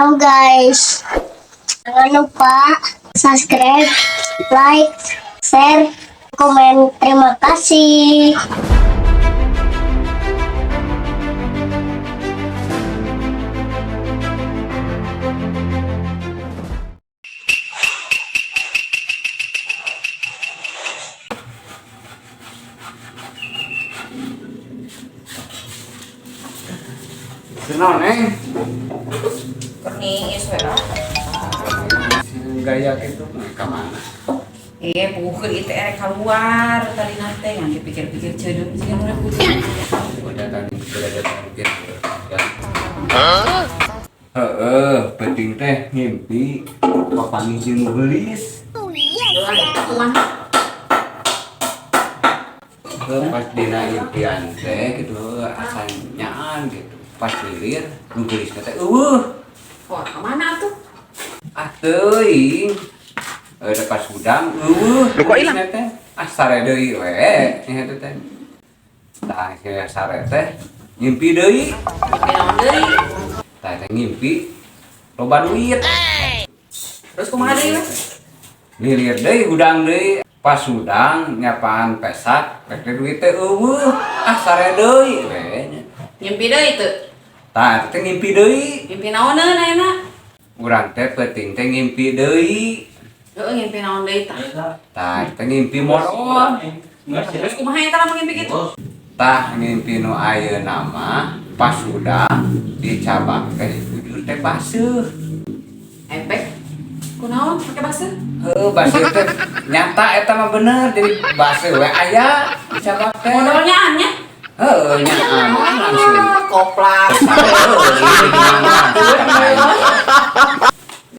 Halo guys, jangan lupa subscribe, like, share, komen. Terima kasih. Kenal, Neng. Pernis we lah. Gaya gitu ka mana? Eh, bukan itu erek keluar tadi nate yang dipikir-pikir ceudeuh sih nu kucing. Udah tadi udah ada target ya. Heeh, penting teh ngimpi papanggih jeung nu geulis. Kumaha? Heuh, pas dina impian teh gitu asa nyaan gitu. Pas lilir nu geulis teh euweuh. Wah, kemana tuh? Ah, teuing. Udah pas hudang euweuh. Loh, kok ilang? Teh. Ah, sare deui we nya eta teh. Tah, sare teh ngimpi deui. Ngimpi naon deui? Tah, teh ngimpi loba duit. Terus kumaha deui we? Lilir deui hudang deui. Pas hudang nyapaan pesak, rek teh duit teh euweuh. Ah, sare deui we nya. Ngimpi deui teu? Tah, teh ngimpi deui. Ngimpi naoneun ayeuna? Urang teh peuting teh ngimpi deui. Heeh, ngimpi naon deui tah? Tah, teh ngimpi modol. Terus kumaha eta lamun ngimpi kitu? Tah, ngimpi nu ayeuna mah pas hudang dicabak teh bujur teh baseuh. Empek. Kunaon pake baseuh? Heuh, baseuh teh nyata eta mah bener, jadi baseuh we aya dicabak teh. Modolnya nya? Heuh, nyaan langsung. Ah, koplak. Heuh, gimana?